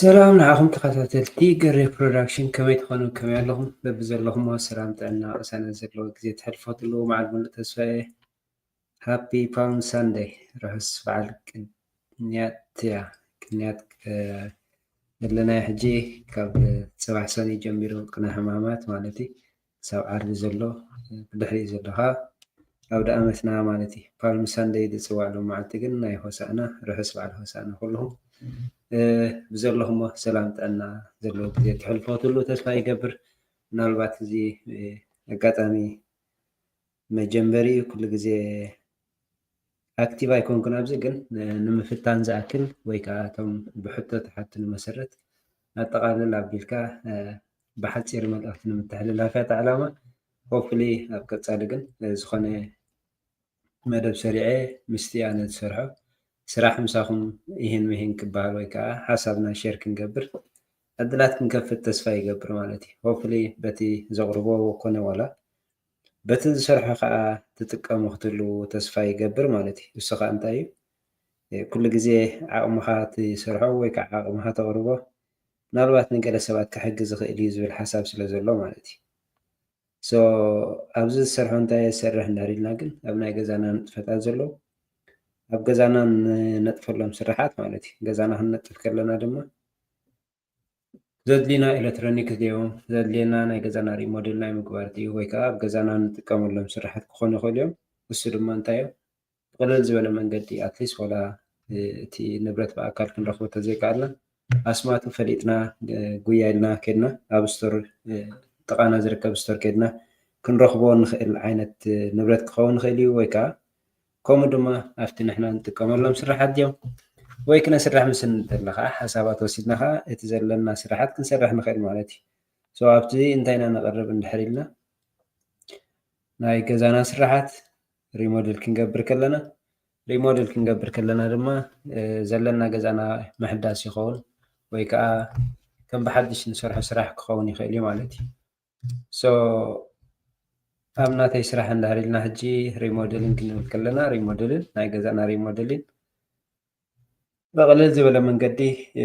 ሰላም ንዓኹም ተኸታተልቲ ገሬ ፕሮዳክሽን፣ ከመይ ትኾኑ? ከመይ ኣለኹም? በብዘለኹሞ ሰላም፣ ጥዕና፣ ቅሳነት ዘለዎ ግዜ ተሕልፎ ትህልዉ መዓል ሙሉእ ተስፋ እየ። ሃፒ ፓልም ሳንደይ፣ ርሑስ በዓል ቅንያት እያ። ቅንያት፣ እ፣ ዘለናዮ ሕጂ ካብ ጽባሕ ሰኒ ጀሚሩ ቅነ ሕማማት ማለት እዩ። ክሳብ ዓርቢ ዘሎ፣ ብድሕሪኡ ዘሎ ኸኣ ኣውደ ኣመትና ማለት እዩ። ፓልም ሳንደይ ዝጽዋዕ ሎም መዓልቲ ግን ናይ ሆሳእና፣ ርሑስ በዓል ሆሳእና ኩልኹም። እ፣ ብዘለኹሞ ሰላም ጥዕና ዘለዎ ግዜ ተሕልፎ ትህሉ ተስፋ ይገብር። ምናልባት እዚ፣ እ፣ ኣጋጣሚ መጀመሪ እዩ። ኩሉ ግዜ ኣክቲቭ ኣይኮንኩን ኣብዚ፣ ግን፣ እ፣ ንምፍታን ዝኣክል ወይ ከኣ እቶም ብሕቶ ተሓትሉ መሰረት ኣጠቓልል ኣቢልካ፣ እ፣ ብሓጺር መልእኽቲ ንምትሕልላፍ እያ እታ ዕላማ። ሆፕፉሊ ኣብ ቀጻሊ ግን፣ እ፣ ዝኾነ መደብ ሰሪዐ ምስቲ ኣነ ዝሰርሖ ስራሕ ምሳኹም ይህን ምሂን ክበሃል ወይ ከኣ ሓሳብና ሼር ክንገብር ዕድላት ክንከፍት ተስፋ ይገብር ማለት እዩ። ሆፕፉሊ በቲ ዘቕርቦ ኮነ ዋላ በቲ ዝሰርሖ ከኣ ትጥቀሙ ክትህልዉ ተስፋ ይገብር ማለት እዩ። እሱ ከኣ እንታይ እዩ? እ፣ ኩሉ ግዜ ዓቕምኻ ትሰርሖ ወይ ከኣ ዓቕምኻ ተቕርቦ ምናልባት ንገለ ሰባት ክሕግዝ ይኽእል እዩ ዝብል ሓሳብ ስለ ዘሎ ማለት እዩ። ሶ ኣብዚ ዝሰርሖ እንታይ የሰርሕ እንዳሪልና ግን ኣብ ናይ ገዛና ንጥፈታት ዘለዉ ኣብ ገዛና ንነጥፈሎም ስራሓት ማለት እዩ። ገዛና ክንነጥፍ ከለና ድማ ዘድልዩና ኤሌክትሮኒክስ ድዮም፣ ዘድልየና ናይ ገዛና ሪሞዴል ናይ ምግባር ድዩ፣ ወይ ከኣ ኣብ ገዛና ንጥቀመሎም ስራሓት ክኾኑ ይኽእሉ እዮም። እሱ ድማ እንታይ እዮም? ብቕልል ዝበለ መንገዲ ኣትሊስት ዋላ፣ እ፣ እቲ ንብረት ብኣካል ክንረኽቦ ተዘይከኣልና ኣስማቱ ፈሊጥና፣ እ፣ ጉያ ኢልና ከድና ኣብ ስቶር፣ እ፣ ጥቓና ዝርከብ ስቶር ከድና ክንረኽቦ ንኽእል ዓይነት፣ እ፣ ንብረት ክኸውን ይኽእል እዩ። ወይ ከኣ ከምኡ ድማ ኣብቲ ንሕና ንጥቀመሎም ስራሓት ድዮም ወይ ክነስርሕ ምስ እንደለና ከኣ ሓሳባት ወሲድና ከኣ እቲ ዘለና ስራሓት ክንሰርሕ ንኽእል ማለት እዩ። ሶ ኣብቲ እንታይ ኢና ነቕርብ እንድሕር ኢልና ናይ ገዛና ስራሓት ሪሞዴል ክንገብር ከለና፣ ሪሞዴል ክንገብር ከለና ድማ፣ እ፣ ዘለና ገዛና ምሕዳስ ይኸውን ወይ ከኣ ከም ብሓድሽ ንሰርሖ ስራሕ ክኸውን ይኽእል እዩ ማለት እዩ። ሶ ኣብ ናተይ ስራሕ እንድሕር ኢልና ሕጂ ሪሞዴልን ክንብል ከለና ሪሞዴልን ናይ ገዛና ሪሞዴልን ብቕልል ዝበለ መንገዲ፣ እ፣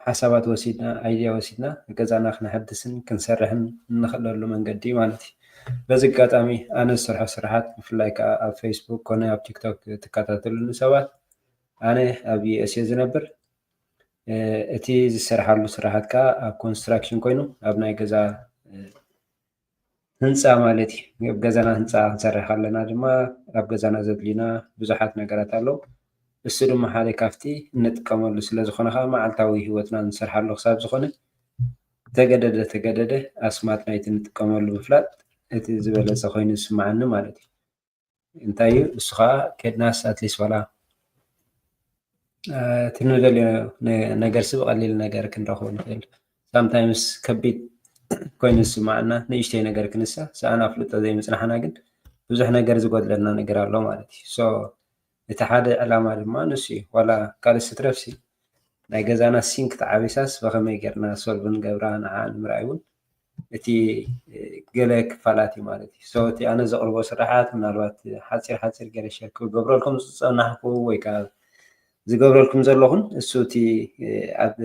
ሓሳባት ወሲድና፣ ኣይድያ ወሲድና ገዛና ክነሐድስን ክንሰርሕን እንኽእለሉ መንገዲ ማለት እዩ። በዚ ኣጋጣሚ ኣነ ዝሰርሖ ስራሓት ብፍላይ ከኣ ኣብ ፌስቡክ ኮነ ኣብ ቲክቶክ ትከታተሉኒ ሰባት፣ ኣነ ኣብ ዩ ኤስ ኤ ዝነብር፣ እ፣ እቲ ዝሰርሓሉ ስራሓት ከኣ ኣብ ኮንስትራክሽን ኮይኑ ኣብ ናይ ገዛ፣ እ፣ ህንፃ ማለት እዩ። ኣብ ገዛና ህንፃ ክንሰርሕ ከለና ድማ ኣብ ገዛና ዘድልዩና ብዙሓት ነገራት ኣለዉ። እሱ ድማ ሓደ ካብቲ እንጥቀመሉ ስለ ዝኾነ ከዓ መዓልታዊ ህይወትና ንሰርሓሉ ክሳብ ዝኾነ ተገደደ ተገደደ ኣስማት ናይቲ እንጥቀመሉ ምፍላጥ እቲ ዝበለፀ ኮይኑ ዝስምዓኒ ማለት እዩ። እንታይ እዩ እሱ ከዓ ከድናስ ኣትሊስት ዋላ፣ እ፣ እቲ ንደልዮ ነ-፣ ነገርሲ ብቐሊል ነገር ክንረኽቦ ንኽእል። ሳምታይምስ ከቢድ ኮይኑ ዝስምዓና ንእሽተይ ነገር ክንሳ ሰኣን ኣፍልጦ ዘይምፅናሕና ግን ብዙሕ ነገር ዝጎድለና ነገር ኣሎ ማለት እዩ። ሶ እቲ ሓደ ዕላማ ድማ ንሱ እዩ። ዋላ ካልእ ስትረፍሲ ናይ ገዛና ሲንክ ተዓቢሳስ ብኸመይ ጌርና ሶልቭ ንገብራ ንዓ ንምርኣይ እውን እቲ፣ እ፣ ገለ ክፋላት እዩ ማለት እዩ። ሶ እቲ ኣነ ዘቕርቦ ስራሓት ምናልባት ሓፂር ሓፂር ገለ ሸር ክገብረልኩም ዝፀናሕኩ ወይ ከዓ ዝገብረልኩም ዘለኹን እሱ እቲ፣ እ፣ ኣብ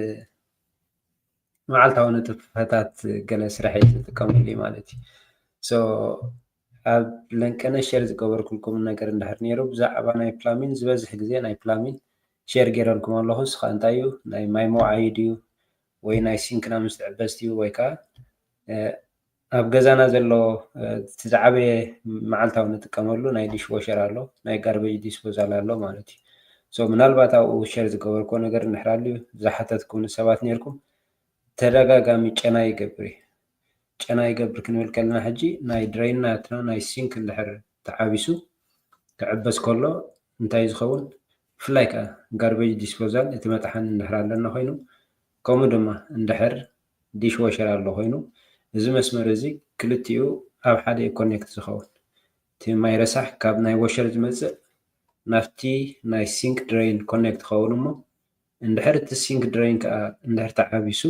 መዓልታዊ ንጥፈታት ገለ ስራሕ እዩ ዝጥቀመሉ ማለት እዩ። ሶ ኣብ ለንቀነ ሸር ዝገበርኩልኩም ነገር እንድሕር ነይሩ ብዛዕባ ናይ ፕላሚን ዝበዝሕ ግዜ ናይ ፕላሚን ሸር ገይረልኩም ኣለኹ። እሱ ከዓ እንታይ እዩ ናይ ማይ መውዓዪ ድዩ ወይ ናይ ሲንክና ምስ ትዕበስ ድዩ ወይ ከዓ፣ እ፣ ኣብ ገዛና ዘሎ፣ እ፣ እቲ ዝዓበየ መዓልታዊ ንጥቀመሉ ናይ ዲሽ ዎሸር ኣሎ፣ ናይ ጋርቤጅ ዲስፖዛል ኣሎ ማለት እዩ። ሶ ምናልባት ኣብኡ ሸር ዝገበርኩዎ ነገር እንድሕር ኣልዩ ዝሓተትኩምኒ ሰባት ነይርኩም ተደጋጋሚ ጨና ይገብር እዩ። ጨና ይገብር ክንብል ከለና ሕጂ ናይ ድሬን ናትና ናይ ሲንክ እንድሕር ተዓቢሱ ክዕበስ ከሎ እንታይ ዝኸውን ብፍላይ ከዓ ጋርቤጅ ዲስፖዛል እቲ መጥሓኒ እንድሕር ኣለና ኮይኑ ከምኡ ድማ እንድሕር ዲሽ ዎሸር ኣሎ ኮይኑ እዚ መስመር እዚ ክልቲኡ ኣብ ሓደ እዩ ኮኔክት ዝኸውን። እቲ ማይ ረሳሕ ካብ ናይ ዎሸር ዝመፅእ ናብቲ ናይ ሲንክ ድሬን ኮኔክት ይኸውን እሞ እንድሕር እቲ ሲንክ ድሬን ከዓ እንድሕር ተዓቢሱ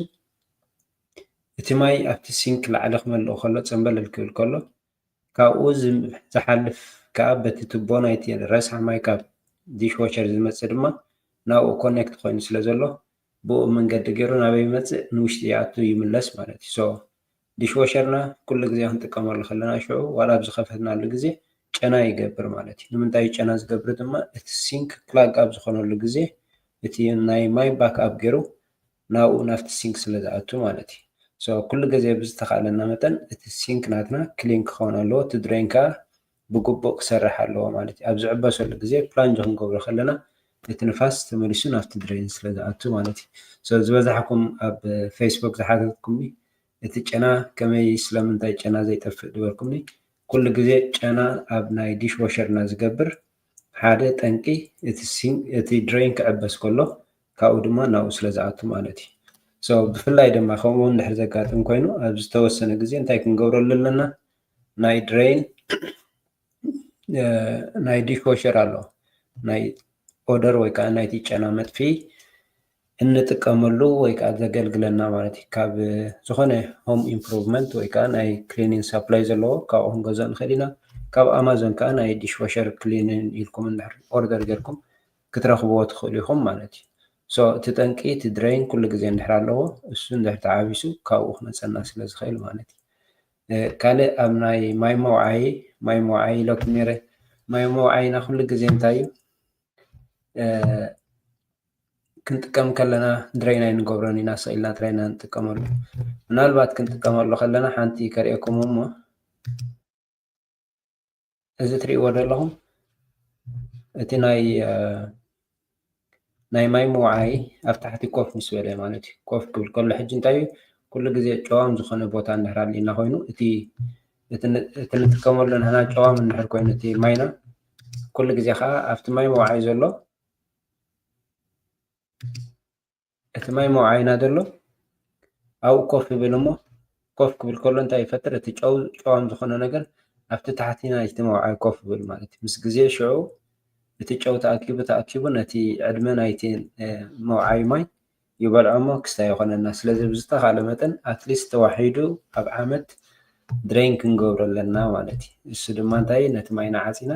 እቲ ማይ ኣብቲ ሲንክ ላዕሊ ክመልእ ከሎ ፀምበለል ክብል ከሎ ካብኡ ዝ-፣ ዝሓልፍ ከዓ በቲ ቱቦ ናይቲ ረሳሕ ማይ ካብ ዲሽ ዎሸር ዝመፅእ ድማ ናብኡ ኮኔክት ኮይኑ ስለ ዘሎ ብኡ መንገዲ ገይሩ ናበይ ይመፅእ? ንውሽጢ ይኣቱ ይምለስ ማለት እዩ። So ዲሽዎሸርና ኩሉ ግዜ ክንጥቀመሉ ከለና ሽዑ ዋላ ኣብ ዝኸፈትናሉ ግዜ ጨና ይገብር ማለት እዩ። ንምንታይ ጨና ዝገብር ድማ እቲ ሲንክ ክላግ ኣብ ዝኾነሉ ግዜ እቲ ናይ ማይ ባክ ኣፕ ገይሩ ናብኡ ናብቲ ሲንክ ስለ ዝኣቱ ማለት እዩ። So ኩሉ ግዜ ብዝተኻእለና መጠን እቲ ሲንክ ናትና ክሊን ክኸውን ኣለዎ፣ እቲ ድሬን ከዓ ብግቡእ ክሰርሕ ኣለዎ ማለት እዩ። ኣብ ዝዕበሰሉ ግዜ ፕላንጅ ክንገብሮ ከለና እቲ ንፋስ ተመሊሱ ናብቲ ድሬን ስለ ዝኣቱ ማለት እዩ። So ዝበዛሕኩም ኣብ ፌስቡክ ዝሓተትኩምኒ እቲ ጨና ከመይ ስለምንታይ ጨና ዘይጠፍእ ዝበልኩምኒ ኩሉ ግዜ ጨና ኣብ ናይ ዲሽ ዋሸርና ዝገብር ሓደ ጠንቂ እቲ ሲንክ እቲ ድሬን ክዕበስ ከሎ ካብኡ ድማ ናብኡ ስለ ዝኣቱ ማለት እዩ። So ብፍላይ ድማ ከምኡ እውን ድሕር ዘጋጥም ኮይኑ ኣብ ዝተወሰነ ግዜ እንታይ ክንገብረሉ ኣለና? ናይ ድሬን ናይ ዲሽ ዋሸር ኣሎ ናይ ኦደር ወይ ከዓ ናይቲ ጨና መጥፍኢ እንጥቀመሉ ወይ ከዓ ዘገልግለና ማለት እዩ። ካብ ዝኾነ ሆም ኢምፕሩቭመንት ወይ ከዓ ናይ ክሊኒንግ ሳፕላይ ዘለዎ ካብኡ ክንገዝኦ ንኽእል ኢና። ካብ ኣማዞን ከዓ ናይ ዲሽ ዋሸር ክሊኒን ኢልኩም እንድሕር ኦርደር ጌርኩም ክትረኽብዎ ትኽእሉ ኢኹም ማለት እዩ። So እቲ ጠንቂ እቲ ድሬን ኩሉ ግዜ እንድሕር ኣለዎ እሱ እንድሕር ተዓቢሱ ካብኡ ክመፀና ስለ ዝኽእል ማለት እዩ። ካልእ ኣብ ናይ ማይ መውዓይ ማይ መውዓይ ኢለኩም ነይረ። ማይ መውዓይና ኩሉ ግዜ እንታይ እዩ? ክንጥቀም ከለና ድሬን ኣይንገብሮን ኢና፣ ስቕ ኢልና ጥራይ ኢና ንጥቀመሉ። ምናልባት ክንጥቀመሉ ከለና ሓንቲ ከርእየኩም እሞ እዚ ትርእይዎ ዘለኹም እቲ ናይ ናይ ማይ መውዓይ ኣብ ታሕቲ ኮፍ ምስ በለ ማለት እዩ። ኮፍ ክብል ከሎ ሕጂ እንታይ እዩ ኩሉ ግዜ ጨዋም ዝኾነ ቦታ እንድሕር ኣሊና ኮይኑ እቲ እቲ ንጥቀመሉ ንሕና ጨዋም እንድሕር ኮይኑ እቲ ማይና ኩሉ ግዜ ከዓ ኣብቲ ማይ መውዓይ ዘሎ እቲ ማይ መውዓይና ዘሎ ኣብኡ ኮፍ ይብል እሞ ኮፍ ክብል ከሎ እንታይ ይፈጥር? እቲ ጨው ጨዋም ዝኾነ ነገር ኣብቲ ታሕቲ ናይቲ መውዓይ ኮፍ ይብል ማለት እዩ። ምስ ግዜ ሽዑ እቲ ጨው ተኣኪቡ ተኣኪቡ ነቲ ዕድመ ናይቲ መውዓይ ማይ ይበልዖ እሞ ክስታይ ይኾነና። ስለዚ ብዝተኻለ መጠን ኣትሊስት ተዋሒዱ ኣብ ዓመት ድሬን ክንገብሮ ኣለና ማለት እዩ። እሱ ድማ እንታይ ነቲ ማይና ዓፂና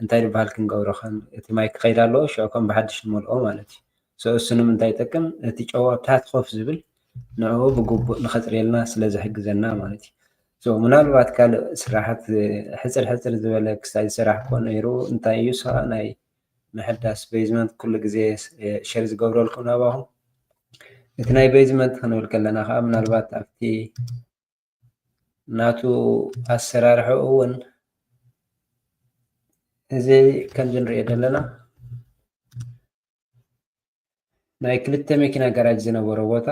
እንታይ ዝበሃል ክንገብሮ ከም እቲ ማይ ክኸይድ ኣለዎ ሽዑ ከም ብሓድሽ ንመልኦ ማለት እዩ። So እሱ ንምንታይ ይጠቅም? እቲ ጨው ኣብ ታሕቲ ኮፍ ዝብል ንዕኡ ብግቡእ ንኸፅርየልና ስለ ዝሕግዘና ማለት እዩ። So ምናልባት ካልእ ስራሓት ሕፅር ሕፅር ዝበለ ክስታይ ዝሰራሕ ኮ ነይሩ እንታይ እዩ ስኻ ናይ ምሕዳስ ቤዝመንት ኩሉ ግዜ ሸር ዝገብረልኩም ናባኹም። እቲ ናይ ቤዝመንት ክንብል ከለና ከዓ ምናልባት ኣብቲ ናቱ ኣሰራርሕኡ እውን እዚ ከምዚ ንሪኦ ዘለና ናይ ክልተ መኪና ጋራጅ ዝነበሮ ቦታ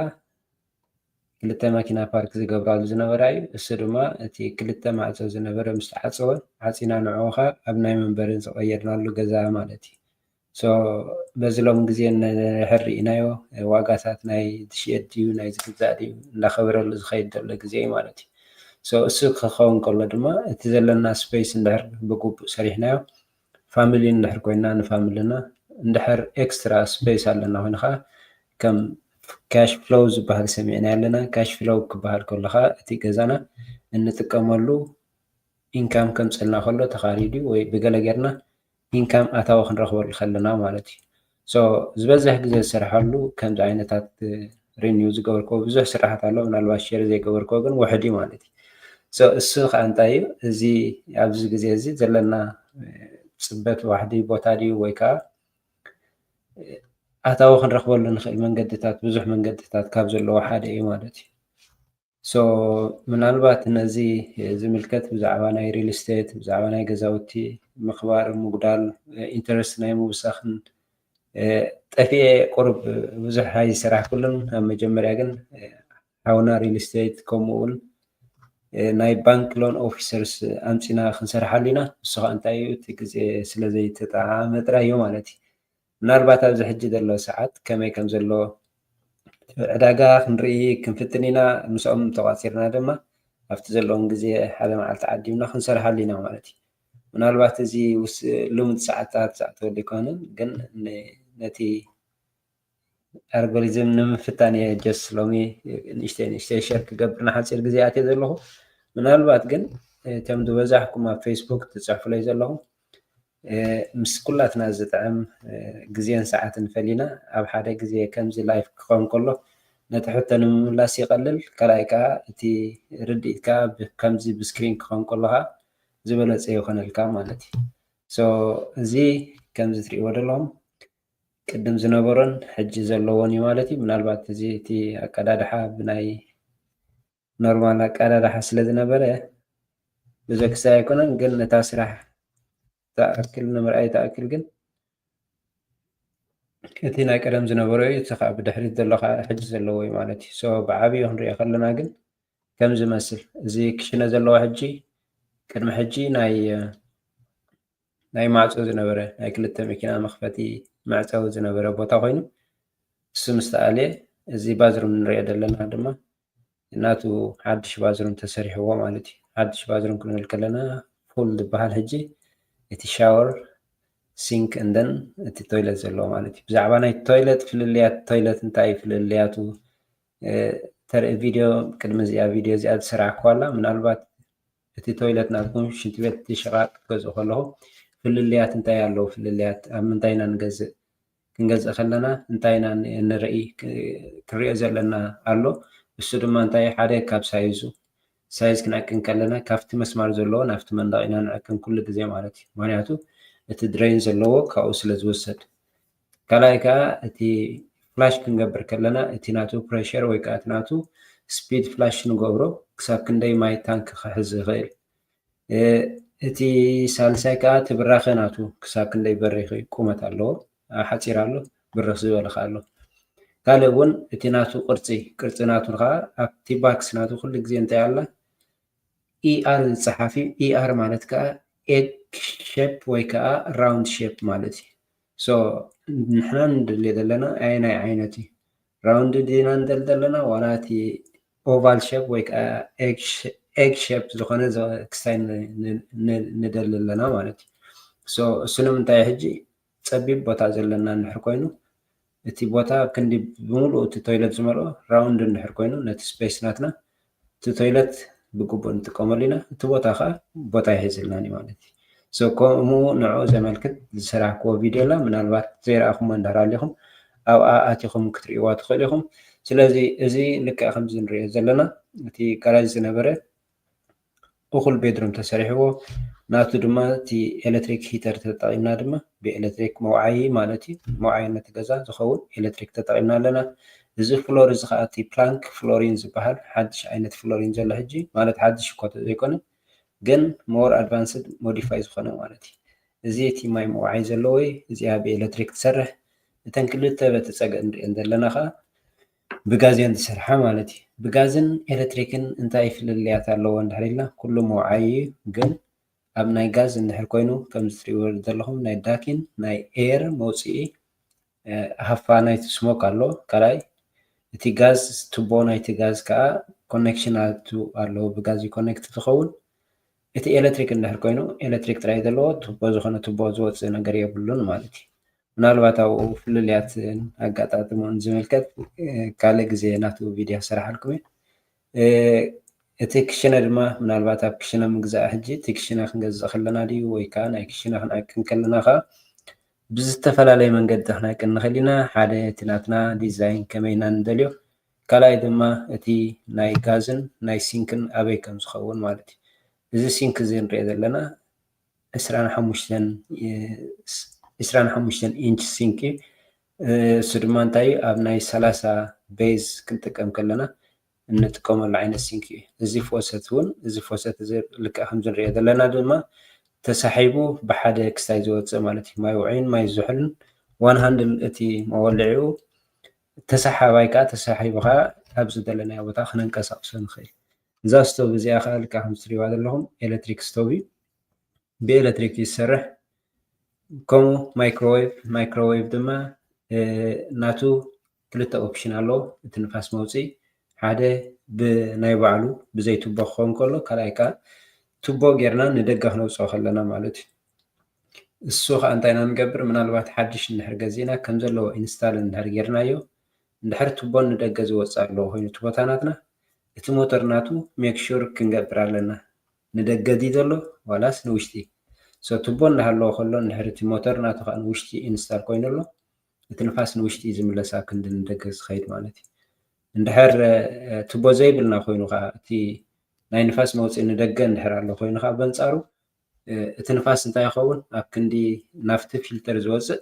ክልተ መኪና ፓርክ ዝገብራሉ ዝነበራ እዩ። እሱ ድማ እቲ ክልተ ማዕፆ ዝነበረ ምስ ተዓፀወ ዓፂና ንዕኡ ኸዓ ኣብ ናይ መንበሪ ዝቐየርናሉ ገዛ ማለት እዩ። So በዚ ሎም ግዜ እንድሕር ርኢናዮ ዋጋታት ናይ ዝሽየጥ ድዩ ናይ ዝግዛእ ድዩ እንዳኸበረሉ ዝኸይድ ዘሎ ግዜ እዩ ማለት እዩ። So እሱ ክኸውን ከሎ ድማ እቲ ዘለና ስፔስ እንድሕር ብግቡእ ሰሪሕናዮ ፋሚሊ እንድሕር ኮይና ንፋሚልና እንድሕር ኤክስትራ ስፔስ ኣለና ኮይኑ ከዓ ከም ካሽ ፍሎው ዝበሃል ሰሚዕና ኣለና። ካሽ ፍሎው ክበሃል ከሎ ከዓ እቲ ገዛና እንጥቀመሉ ኢንካም ከምፀልና ከሎ ተኻሪዱ ወይ ብገለ ጌርና ኢንካም ኣታዊ ክንረኽበሉ ከለና ማለት እዩ። So ዝበዝሕ ግዜ ዝሰርሓሉ ከምዚ ዓይነታት ሪኒው ዝገበርክዎ ብዙሕ ስራሓት ኣሎ። ምናልባት ሼር ዘይገበርክዎ ግን ውሕድ እዩ ማለት እዩ። So እሱ ከዓ እንታይ እዩ? እዚ ኣብዚ ግዜ እዚ ዘለና ፅበት ዋሕዲ ቦታ ድዩ ወይ ከዓ ኣታዊ ክንረኽበሉ ንኽእል መንገድታት ብዙሕ መንገድታት ካብ ዘለዎ ሓደ እዩ ማለት እዩ። So ምናልባት ነዚ ዝምልከት ብዛዕባ ናይ ሪል ስቴት ብዛዕባ ናይ ገዛውቲ ምኽባር ምጉዳል ኢንተረስት ናይ ምውሳኽን ጠፊኤ ቁሩብ ብዙሕ ኣይሰራሕኩሉን። ኣብ መጀመርያ ግን ሓውና ሪል ስቴት ከምኡ እውን ናይ ባንክ ሎን ኦፊሰርስ ኣምፂና ክንሰርሓሉ ኢና። ንሱ ከዓ እንታይ እዩ እቲ ግዜ ስለ ዘይተጠዓመ ጥራይ እዩ ማለት እዩ። ምናልባት ኣብዚ ሕጂ ዘሎ ሰዓት ከመይ ከም ዘሎ ዕዳጋ ክንርኢ ክንፍትን ኢና። ምስኦም ተቋፂርና ድማ ኣብቲ ዘለዎም ግዜ ሓደ መዓልቲ ዓዲምና ክንሰርሓሉ ኢና ማለት እዩ። ምናልባት እዚ ውስ ልሙድ ሰዓታት ዝኣተወሉ ኣይኮነን፣ ግን ን- ነቲ ኣልጎሪዝም ንምፍታን እየ ጀስ ሎሚ ንእሽተይ ንእሽተይ ሸር ክገብር ንሓፂር ግዜ ኣትየ ዘለኹ። ምናልባት ግን እቶም ዝበዛሕኩም ኣብ ፌስቡክ ትፅሕፉለይ ዘለኹም ምስ ኩላትና ዝጥዕም ግዜን ሰዓትን ፈሊና ኣብ ሓደ ግዜ ከምዚ ላይፍ ክኸውን ከሎ ነቲ ሕቶ ንምምላስ ይቐልል። ካልኣይ ከዓ እቲ ርድኢት ከዓ ከምዚ ብስክሪን ክኸውን ከሎ ከዓ ዝበለፀ ይኾነልካ ማለት እዩ። ሶ እዚ ከምዚ ትሪእዎ ዘለኹም ቅድም ዝነበሮን ሕጂ ዘለዎን እዩ ማለት እዩ። ምናልባት እዚ እቲ ኣቀዳድሓ ብናይ ኖርማል ኣቀዳድሓ ስለ ዝነበረ ብዙሕ ክሳይ ኣይኮነን፣ ግን ነታ ስራሕ ተኣክል ንምርኣይ ተኣክል ግን እቲ ናይ ቀደም ዝነበሮ እዩ፣ እቲ ከዓ ብድሕሪት ዘሎ ከዓ ሕጂ ዘለዎ እዩ ማለት እዩ። ሶ ብዓብዩ ክንሪኦ ከለና ግን ከም ዝመስል እዚ ክሽነ ዘለዎ ሕጂ ቅድሚ ሕጂ ናይ ናይ ማዕፆ ዝነበረ ናይ ክልተ መኪና መኽፈቲ መዕፀዊ ዝነበረ ቦታ ኮይኑ እሱ ምስ ተኣልየ እዚ ባዝሩም ንሪኦ ዘለና ድማ ናቱ ሓድሽ ባዝሩም ተሰሪሕዎ ማለት እዩ። ሓድሽ ባዝሩም ክንብል ከለና ፉል ዝበሃል ሕጂ እቲ ሻወር ሲንክ እንደን እቲ ቶይለት ዘለዎ ማለት እዩ። ብዛዕባ ናይ ቶይለት ፍልልያት ቶይለት እንታይ ፍልልያቱ ተርኢ ቪድዮ ቅድሚ እዚኣ ቪድዮ እዚኣ ዝሰራሕኩዋ ኣላ ምናልባት እቲ ቶይለት ናትኩም ሽንቲ ቤት እቲ ሽቓቕ ክትገዝኡ ከለኹም ፍልልያት እንታይ ኣለዉ? ፍልልያት ኣብ ምንታይ ኢና ንገዝእ? ክንገዝእ ከለና እንታይ ኢና ንርኢ? ክንሪኦ ዘለና ኣሎ። እሱ ድማ እንታይ ሓደ ካብ ሳይዙ ሳይዝ ክንዕቅን ከለና ካብቲ መስማር ዘለዎ ናብቲ መንደቕ ኢና ንዕቅን ኩሉ ግዜ ማለት እዩ። ምክንያቱ እቲ ድሬን ዘለዎ ካብኡ ስለ ዝውሰድ። ካልኣይ ከዓ እቲ ፍላሽ ክንገብር ከለና እቲ ናቱ ፕሬሸር ወይ ከዓ እቲ ናቱ ስፒድ ፍላሽ ንገብሮ ክሳብ ክንደይ ማይ ታንክ ክሕዝ ይኽእል። እቲ ሳልሳይ ከዓ እቲ ብራኸ ናቱ ክሳብ ክንደይ በሪኽ ቁመት ኣለዎ፣ ሓፂር ኣሎ፣ ብርኽ ዝበለ ከዓ ኣሎ። ካልእ እውን እቲ ናቱ ቅርፂ ቅርፂ ናቱ ከዓ ኣብቲ ባክስ ናቱ ኩሉ ግዜ እንታይ ኣላ ኢኣር ዝፀሓፍ እዩ። ኢኣር ማለት ከዓ ኤግ ሸፕ ወይ ከዓ ራውንድ ሸፕ ማለት እዩ። ሶ ንሕና ንደልዮ ዘለና ኣየናይ ዓይነት እዩ? ራውንድ ዲና ንደሊ ዘለና ዋላ እቲ ኦቫል ሸፕ ወይ ከዓ ኤግ ሸፕ ዝኾነ ክስታይ ንደሊ ኣለና ማለት እዩ። ሶ እሱ ንምንታይ ሕጂ ፀቢብ ቦታ ዘለና እንድሕር ኮይኑ እቲ ቦታ ክንዲ ብምሉኡ እቲ ቶይለት ዝመልኦ ራውንድ እንድሕር ኮይኑ ነቲ ስፔስ ናትና እቲ ቶይለት ብግቡእ ንጥቀመሉ ኢና። እቲ ቦታ ከዓ ቦታ ይሕዝልናን እዩ ማለት እዩ። ሶ ከምኡ ንዕኡ ዘመልክት ዝሰራሕክዎ ቪድዮ ኣላ። ምናልባት ዘይረኣኹሞ እንድሕር ኣሊኹም ኣብኣ ኣቲኹም ክትርእይዋ ትኽእሉ ኢኹም። ስለዚ እዚ ልክዕ ከምዚ ንሪኦ ዘለና እቲ ጋራጅ ዝነበረ እኹል ቤድሩም ተሰሪሕዎ ናቱ ድማ እቲ ኤሌክትሪክ ሂተር ተጠቒምና ድማ ብኤሌክትሪክ መውዓዪ ማለት እዩ መውዓዪ ነቲ ገዛ ዝኸውን ኤሌክትሪክ ተጠቒምና ኣለና። እዚ ፍሎር እዚ ከዓ እቲ ፕላንክ ፍሎሪን ዝበሃል ሓድሽ ዓይነት ፍሎሪን ዘሎ ሕጂ ማለት ሓድሽ እኳ ዘይኮነ ግን ሞር ኣድቫንስድ ሞዲፋይ ዝኾነ ማለት እዩ። እዚ እቲ ማይ መውዓይ ዘለዎ እዩ። እዚኣ ብኤሌክትሪክ ትሰርሕ። እተን ክልተ በቲ ፀገ ንሪአን ዘለና ከዓ ብጋዝ እየን ዝሰርሓ ማለት እዩ። ብጋዝን ኤሌክትሪክን እንታይ ፍልልያት ኣለዎ እንድሕር ኢልና ኩሉ መውዓይ እዩ። ግን ኣብ ናይ ጋዝ እንድሕር ኮይኑ ከምዚ ትሪእዎ ዘለኹም ናይ ዳኪን ናይ ኤር መውፅኢ ሃፋ ናይቲ ስሞክ ኣሎ። ካልኣይ እቲ ጋዝ ቱቦ ናይቲ ጋዝ ከዓ ኮኔክሽን ኣቱ ኣለዎ ብጋዝ ኮኔክት ዝኸውን። እቲ ኤሌክትሪክ እንድሕር ኮይኑ ኤሌክትሪክ ጥራይ ዘለዎ ቱቦ ዝኾነ ቱቦ ዝወፅእ ነገር የብሉን ማለት እዩ። ምናልባት ኣብኡ ፍልልያት ኣጋጣጥሞን ዝምልከት ካልእ ግዜ ናቱ ቪድዮ ክሰራሓልኩም እየ። እቲ ክሽነ ድማ ምናልባት ኣብ ክሽነ ምግዛእ ሕጂ እቲ ክሽነ ክንገዝእ ከለና ድዩ ወይ ከዓ ናይ ክሽነ ክንዕቅን ከለና ከዓ ብዝተፈላለየ መንገዲ ክነቅን ንኽእል ኢና። ሓደ እቲ ናትና ዲዛይን ከመይ ኢና ንደልዮ፣ ካልኣይ ድማ እቲ ናይ ጋዝን ናይ ሲንክን ኣበይ ከም ዝኸውን ማለት እዩ። እዚ ሲንክ እዚ ንሪኦ ዘለና ዕስራን ሓሙሽተን ዕስራን ሓሙሽተን ኢንች ሲንክ እዩ። እሱ ድማ እንታይ እዩ ኣብ ናይ ሰላሳ ቤዝ ክንጥቀም ከለና እንጥቀመሉ ዓይነት ሲንክ እዩ። እዚ ፎሰት እውን እዚ ፎሰት እዚ ልክዕ ከምዚ ንሪኦ ዘለና ድማ ተሳሒቡ ብሓደ ክስታይ ዝወፅእ ማለት እዩ። ማይ ውዑይን ማይ ዝሑልን ዋን ሃንድል እቲ መወልዒኡ ተሳሓባይ ከዓ ተሳሒቡ ከዓ ኣብ ዝደለናዮ ቦታ ክነንቀሳቕሶ ንኽእል። እዛ ስቶቭ እዚኣ ከዓ ልክዕ ከምዚ ትሪእዋ ዘለኹም ኤሌክትሪክ ስቶቭ እዩ። ብኤሌክትሪክ ይሰርሕ። ከምኡ ማይክሮዌቭ ማይክሮዌቭ ድማ ናቱ ክልተ ኦፕሽን ኣለዎ። እቲ ንፋስ መውፅኢ ሓደ ብናይ ባዕሉ ብዘይ ቱቦ ክኸውን ከሎ ካልኣይ ከዓ ቱቦ ጌርና ንደገ ክነውፅኦ ከለና ማለት እዩ። እሱ ከዓ እንታይ ኢና ንገብር? ምናልባት ሓድሽ እንድሕር ገዚእና ከም ዘለዎ ኢንስታል እንድሕር ጌርናዮ እንድሕር ቱቦ ንደገ ዝወፅእ ኣለዎ ኮይኑ እቲ ቦታ ናትና እቲ ሞተር ናቱ ሜክ ሹር ክንገብር ኣለና። ንደገ ድዩ ዘሎ ዋላስ ንውሽጢ? So ቱቦ እንዳሃለዎ ከሎ እንድሕር እቲ ሞተር ናቱ ከዓ ንውሽጢ ኢንስታል ኮይኑ ኣሎ፣ እቲ ንፋስ ንውሽጢ እዩ ዝምለስ ኣብ ክንዲ ንደገ ዝኸይድ ማለት እዩ። እንድሕር እ፣ ቱቦ ዘይብልና ኮይኑ ከዓ እቲ ናይ ንፋስ መውፅኢ ንደገ እንድሕር ኣሎ ኮይኑ ከዓ በንፃሩ እ፣ እቲ ንፋስ እንታይ ይኸውን ኣብ ክንዲ ናፍቲ ፊልተር ዝወፅእ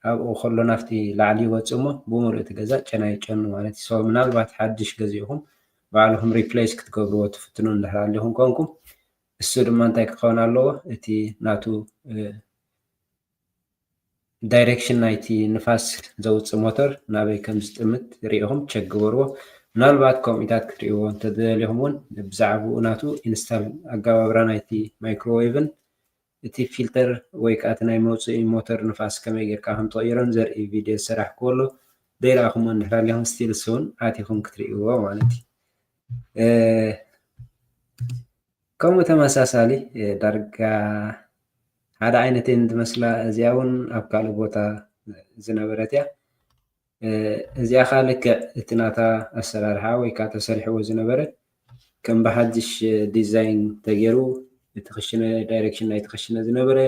ኣብኡ ከሎ ናፍቲ ላዕሊ ይወፅእ እሞ ብምሉእ እቲ ገዛ ጨና ይጨኑ ማለት እዩ። So ምናልባት ሓድሽ ገዚእኹም ባዕልኹም ሪፕሌስ ክትገብርዎ ትፍትኑ እንድሕር ኣሊኹም ኮንኩም እሱ ድማ እንታይ ክኸውን ኣለዎ እቲ ናቱ እ፣ ዳይሬክሽን ናይቲ ንፋስ ዘውፅእ ሞተር ናበይ ከም ዝጥምት ርኢኹም ቸክ ግበርዎ። ምናልባት ከምኡታት ክትርእይዎ እንተደሊኹም እውን ብዛዕባኡ ናቱ ኢንስታል ኣገባብራ ናይቲ ማይክሮዌቭን እቲ ፊልተር ወይ ከዓ እቲ ናይ መውፅኢ ሞተር ንፋስ ከመይ ጌርካ ከም ትቕይሮን ዘርኢ ቪድዮ ዝሰራሕክዎ ኣሎ። ዘይረኣኹምዎ እንድሕር ኣሊኹም ስቲል እሱ እውን ኣቲኹም ክትርእይዎ ማለት እዩ። እ፣ ከምኡ ተመሳሳሊ እ፣ ዳርጋ ሓደ ዓይነት እየን ዝመስላ። እዚኣ እውን ኣብ ካልእ ቦታ ዝነበረት እያ። እ፣ እዚኣ ከዓ ልክዕ እቲ ናታ ኣሰራርሓ ወይ ከዓ ተሰሪሕዎ ዝነበረ ከም ብሓድሽ እ፣ ዲዛይን ተገይሩ እቲ ክሽነ ዳይሬክሽን ናይቲ ክሽነ ዝነበረ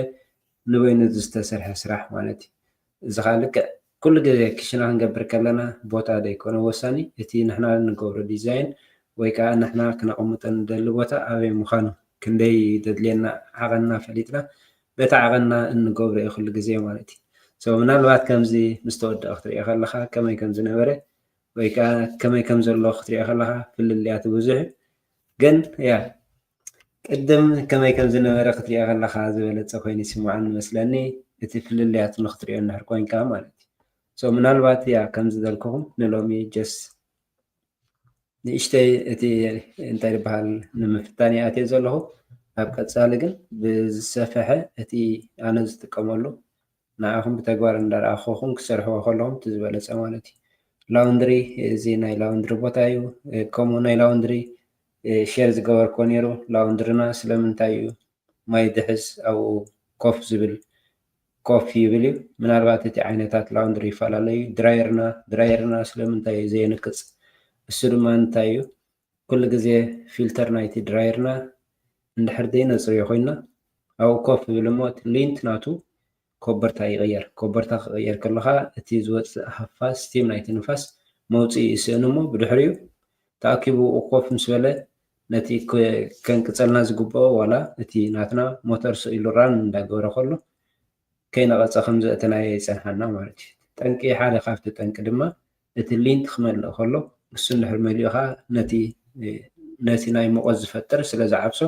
ንበይኑ ዝተሰርሐ ስራሕ ማለት እዩ። እዚ ከዓ ልክዕ ኩሉ ግዜ ክሽነ ክንገብር ከለና ቦታ ዘይኮነ ወሳኒ እቲ ንሕና እንገብሮ ዲዛይን ወይ ከዓ ንሕና ክነቐምጦ ንደሊ ቦታ ኣበይ ምዃኑ ክንደይ ዘድልየና ዓቐንና ፈሊጥና በቲ ዓቐንና እንገብሮ እዩ ኩሉ ግዜ ማለት እዩ። So ምናልባት ከምዚ ምስ ተወደአ ክትሪኦ ከለኻ ከመይ ከም ዝነበረ ወይ ከዓ ከመይ ከም ዘሎ ክትሪኦ ከለኻ ፍልልያት ብዙሕ እዩ። ግን ያ ቅድም ከመይ ከም ዝነበረ ክትሪኦ ከለኻ ዝበለፀ ኮይኑ ይስምዓኒ መስለኒ እቲ ፍልልያት ንክትሪኦ እንድሕር ኮንካ ማለት እዩ። So ምናልባት ያ ከም ዝበልኩኹም ንሎሚ ጀስ ንእሽተይ እቲ እንታይ ዝበሃል ንምፍታን ይኣትየ ዘለኹ። ኣብ ቀፃሊ ግን ብዝሰፈሐ እቲ ኣነ ዝጥቀመሉ ንዓኹም ብተግባር እንዳረኣኹኹም ክሰርሕዎ ከለኹም እቲ ዝበለፀ ማለት እዩ። ላውንድሪ እዚ ናይ ላውንድሪ ቦታ እዩ። ከምኡ ናይ ላውንድሪ ሼር ዝገበርኮ ነይሩ። ላውንድርና ስለምንታይ እዩ ማይ ድሕዝ ኣብኡ ኮፍ ዝብል ኮፍ ይብል እዩ። ምናልባት እቲ ዓይነታት ላውንድሪ ይፈላለዩ። ድራየርና ድራየርና ስለምንታይ እዩ ዘየንቅፅ? እሱ ድማ እንታይ እዩ ኩሉ ግዜ ፊልተር ናይቲ ድራየርና እንድሕር ዘይነፅርዮ ኮይና ኣብኡ ኮፍ ይብል እሞ እቲ ሊንት ናቱ ኮበርታ ይቕየር። ኮበርታ ክቕየር ከለኻ እቲ ዝወፅእ ሃፋ ስቲም ናይቲ ንፋስ መውፅኢ ይስእን እሞ ብድሕሪኡ ተኣኪቡ ኮፍ ምስ በለ ነቲ ከንቅፀልና ዝግብኦ ዋላ እቲ ናትና ሞተር ስኢሉ ራን እንዳገበረ ከሎ ከይነቐፀ ከም ዘእተናዮ ይፀንሓና ማለት እዩ። ጠንቂ ሓደ ካብቲ ጠንቂ ድማ እቲ ሊንት ክመልእ ከሎ እሱ እንድሕር መሊኡ ከዓ ነቲ ነቲ ናይ ሙቐት ዝፈጥር ስለ ዝዓብሶ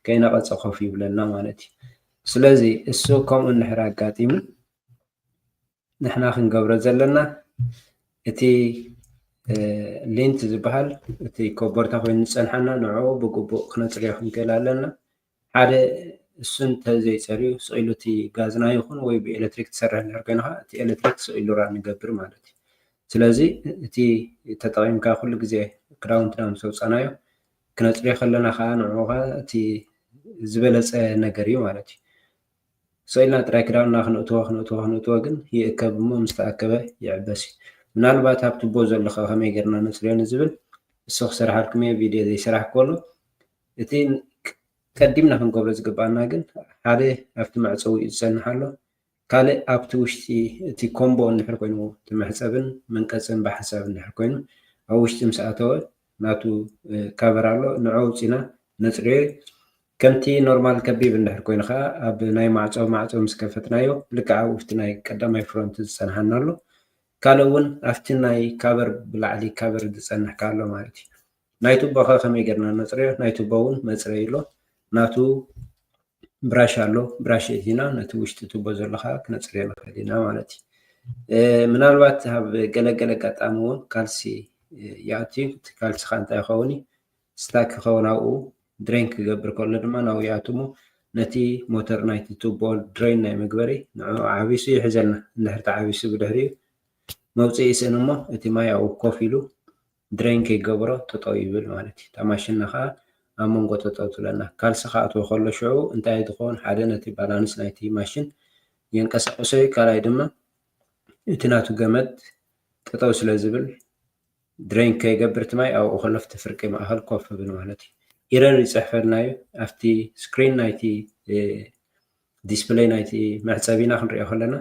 ከይነቐፀ ኮፍ ይብለና ማለት እዩ። ስለዚ እሱ ከምኡ እንድሕር ኣጋጢሙ ንሕና ክንገብሮ ዘለና እቲ ሊንት ዝበሃል እቲ ኮቦርታ ኮይኑ ዝፀንሓና ንዕኡ ብግቡእ ክነፅርዮ ክንክእል ኣለና። ሓደ እሱ እንተዘይፀርዩ ስቕ ኢሉ እቲ ጋዝና ይኹን ወይ ብኤሌክትሪክ ትሰርሕ እንድሕር ኮይንካ እቲ ኤሌክትሪክ ስቕ ኢሉ ራን ይገብር ማለት እዩ። ስለዚ እቲ ተጠቒምካ ኩሉ ግዜ ክዳውንትና ምስ ኣውፃናዮ ክነፅርዮ ከለና ከዓ ንዕኡ ከዓ እቲ ዝበለፀ ነገር እዩ ማለት እዩ። ስቕ ኢልና ጥራይ ክዳውንና ክነእትዎ ክነእትዎ ክነእትዎ ግን ይእከብ እሞ ምስ ተኣከበ ይዕበስ እዩ። ምናልባት ኣብ ቱቦ ዘሎ ከ ከመይ ጌርና ነፅርዮ ንዝብል እሱ ክሰርሓልኩም እየ፣ ቪድዮ ዘይሰራሕኩ ኣሎ። እቲ ቀዲምና ክንገብሮ ዝግባኣና ግን ሓደ ኣብቲ መዕፀዊኡ ዝፀንሕ ኣሎ፣ ካልእ ኣብቲ ውሽጢ እቲ ኮምቦ እንድሕር ኮይኑ እቲ መሕፀብን መንቀፅን ብሓሳብ እንድሕር ኮይኑ ኣብ ውሽጢ ምስ ኣተወ ናቱ ካቨር ኣሎ፣ ንዑ ኣውፂና ነፅርዮ። ከምቲ ኖርማል ከቢብ እንድሕር ኮይኑ ከዓ ኣብ ናይ ማዕፆ ማዕፆ ምስ ከፈትናዮ ልክዕ ኣብኡ ኣብቲ ናይ ቀዳማይ ፍሮንት ዝፀንሓና ኣሎ። ካልእ እውን ኣብቲ ናይ ካቨር ብላዕሊ ካቨር ዝፀንሕ ከዓ ኣሎ ማለት እዩ። ናይ ቱቦ ከ ከመይ ጌርና ነፅርዮ? ናይ ቱቦ እውን መፅረይ ኣሎ። ናቱ ብራሽ ኣሎ። ብራሽ እቲና ነቲ ውሽጢ ቱቦ ዘሎ ከዓ ክነፅርዮ ንኽእል ኢና ማለት እዩ። እ፣ ምናልባት ኣብ ገለገለ ኣጋጣሚ እውን ካልሲ እ፣ ይኣትዩ። እቲ ካልሲ ከዓ እንታይ ይኸውን እዩ? ስታክ ክኸውን ኣብኡ ድሬን ክገብር ከሎ ድማ ናብኡ ይኣቱ እሞ ነቲ ሞተር ናይቲ ቱቦ ድሬን ናይ ምግበሪ ንዕኡ ዓቢሱ ይሕዘልና። እንድሕር ተዓቢሱ ብድሕሪኡ መውፅኢ ይስእን እሞ እቲ ማይ ኣብኡ ኮፍ ኢሉ ድሬን ከይገብሮ ጠጠው ይብል ማለት እዩ። እታ ማሽንና ከዓ ኣብ መንጎ ጠጠው ትብለና። ካልሲ ክኣትዎ ከሎ ሽዑ እንታይ ዝኸውን ሓደ ነቲ ባላንስ ናይቲ ማሽን የንቀሳቅሶ እዩ። ካልኣይ ድማ እቲ ናቱ ገመድ ጠጠው ስለ ዝብል ድሬን ከይገብር እቲ ማይ ኣብኡ ከሎ ኣብቲ ፍርቂ ማእኸል ኮፍ ይብል ማለት እዩ። ኢረር ይፅሕፈልና እዩ ኣብቲ ስክሪን ናይቲ እ፣ display ናይቲ መሕፀቢና ክንሪኦ ከለና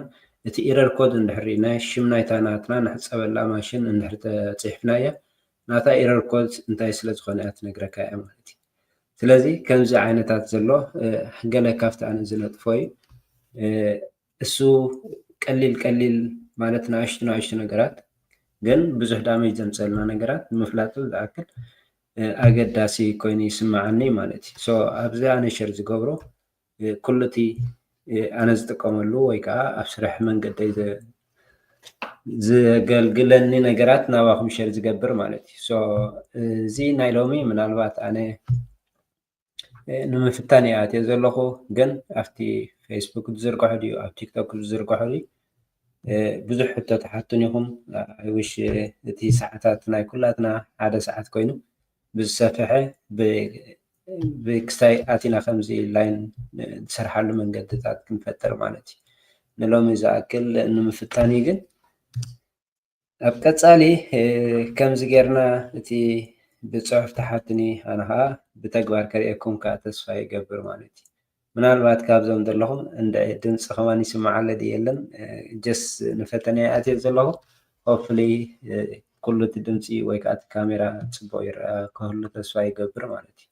እቲ error code እንድሕር ርኢና ሽም ናይታ ናትና ንሕፀበላ ማሽን እንድሕር ተፂሕፍናያ ናታ error code እንታይ ስለ ዝኾነ እያ ትነግረካ እያ ማለት እዩ። ስለዚ ከምዚ ዓይነታት ዘሎ ገለ ካብቲ ኣነ ዝነጥፎ እዩ። እሱ ቀሊል ቀሊል ማለት ንኣሽቱ ንኣሽቱ ነገራት ግን ብዙሕ damage ዘምፀልና ነገራት ንምፍላጥ ዝኣክል ኣገዳሲ ኮይኑ ይስማዓኒ ማለት እዩ። So ኣብዚ ኣነ share ዝገብሮ ኩሉ እቲ ኣነ ዝጥቀመሉ ወይ ከዓ ኣብ ስራሕ መንገደይ ዘገልግለኒ ነገራት ናባኹም share ዝገብር ማለት እዩ። So እዚ ናይ ሎሚ ምናልባት ኣነ ንምፍታን እየ ኣትየ ዘለኹ፣ ግን ኣብቲ Facebook ዝዝርግሖ ድዩ ኣብ TikTok ዝዝርግሖ ድዩ ብዙሕ ሕቶ ትሓቱን ኢኹም። I wish እቲ ሰዓታት ናይ ኩላትና ሓደ ሰዓት ኮይኑ ብዝሰፍሐ ብክስታይ ኣቲና ከምዚ line ዝሰርሓሉ መንገድታት ክንፈጥር ማለት እዩ። ንሎሚ ዝኣክል ንምፍታን እዩ። ግን ኣብ ቀፃሊ ከምዚ ጌርና እቲ ብፅሑፍ ትሓቱኒ ኣነ ከዓ ብተግባር ከርእየኩም ከዓ ተስፋ ይገብር ማለት እዩ። ምናልባት ካብዞም ዘለኹም እንደ ድምፂ ከማን ይስማዓለ ድዩ የለን just ንፈተነ ኣትየ ዘለኹ hopefully ኩሉ እቲ ድምፂ ወይ ከዓ እቲ ካሜራ ፅቡቅ ይረኣ ክህሉ ተስፋ ይገብር ማለት እዩ።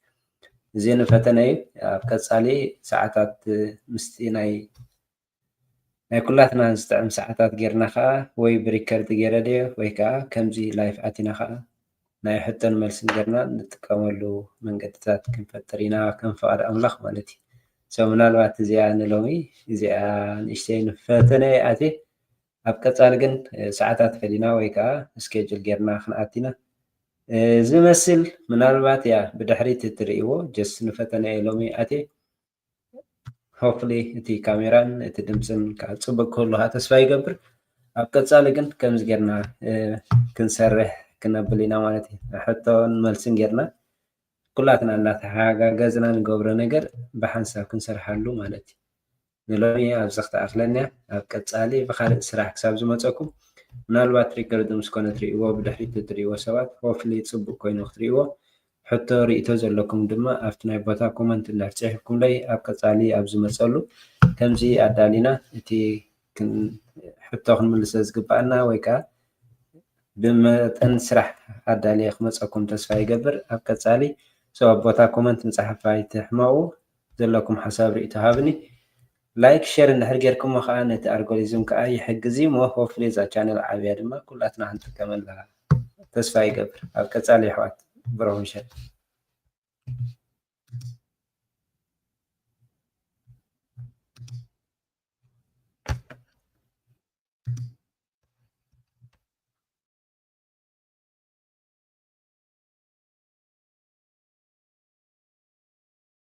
እዚ ንፈተነ እዩ። ኣብ ቀፃሊ ሰዓታት ምስቲ ናይ ናይ ኩላትና ዝጥዕም ሰዓታት ጌርና ከዓ ወይ ብሪከርድ ገይረ ድየ ወይ ከዓ ከምዚ live ኣቲና ከዓ ናይ ሕቶን መልስን ጌርና ንጥቀመሉ መንገድታት ክንፈጥር ኢና ከም ፍቃድ ኣምላኽ ማለት እዩ። So ምናልባት እዚኣ ንሎሚ እዚኣ ንእሽተይ ንፈተነ ኣትየ ኣብ ቀፃሊ ግን ሰዓታት ፈሊና ወይ ከዓ schedule ጌርና ክንኣቲና ዝመስል ምናልባት እያ ብድሕሪት እትርእይዎ just ንፈተነ እየ ሎሚ ኣትየ hopefully እቲ ካሜራን እቲ ድምፅን ከዓ ፅቡቅ ክህሉ ከዓ ተስፋ ይገብር። ኣብ ቀፃሊ ግን ከምዚ ጌርና ክንሰርሕ ክነብል ኢና ማለት እዩ። ሕቶን መልስን ጌርና ኩላትና እናተሓጋገዝና ንገብሮ ነገር ብሓንሳብ ክንሰርሓሉ ማለት እዩ። ንሎሚ ኣብዚ ክትኣኽለና ኣብ ቀፃሊ ብካልእ ስራሕ ክሳብ ዝመፀኩም ምናልባት ሪከርድ ምስ ኮነ ትርእይዎ ብድሕሪት እትርእይዎ ሰባት hopefully ፅቡቅ ኮይኑ ክትርእይዎ ሕቶ ርእይቶ ዘለኩም ድማ ኣብቲ ናይ ቦታ comment እንድሕር ፅሒፍኩምለይ ኣብ ቀፃሊ ኣብ ዝመፀሉ ከምዚ ኣዳሊና እቲ ሕቶ ክንምልሰ ዝግባኣና ወይ ከዓ ብመጠን ስራሕ ኣዳልየ ክመፀኩም ተስፋ ይገብር። ኣብ ቀፃሊ so ኣብ ቦታ comment ምፅሓፍ ኣይትሕመቁ። ዘለኩም ሓሳብ ርእይቶ ሃብኒ። Like share እንድሕር ጌርኩሞ ከዓ ነቲ ኣልጎሪዝም ከዓ ይሕግዝ እዩ እሞ hopefully እዛ ቻነል ዓብያ ድማ ኩላትና ክንጥቀመላ ተስፋ ይገብር። ኣብ ቀፃሊ ኣሕዋት ብሩኽ ምሸት።